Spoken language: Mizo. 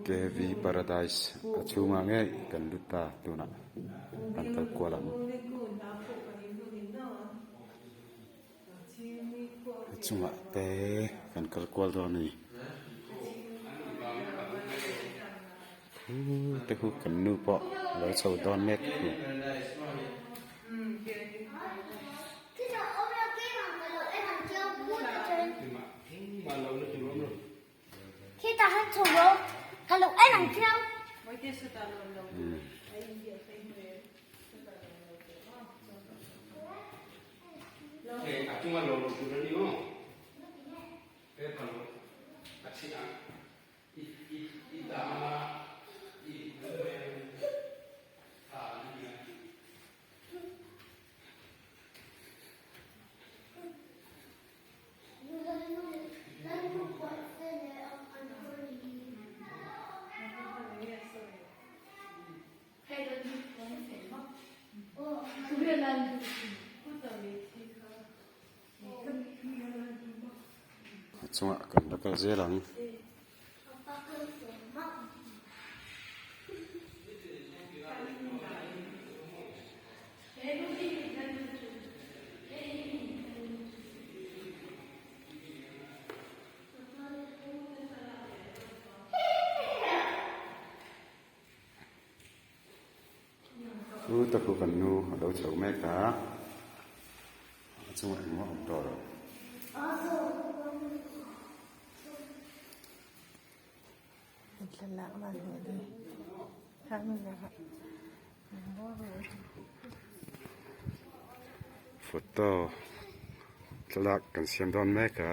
KV Paradise a chhungah ngei kan lut ta tunah kan kal kual ang. A chungah te kan kal kual dawn a ni. Khu te khu kan nu pawh a lo chho dawn mek a ni. A chungah kan la kal zel ang. Chu ta khu kan nu a lo chho mek a, a chungah engmah a awm tawh lo. Photo thlalak kan siam dawn mek a.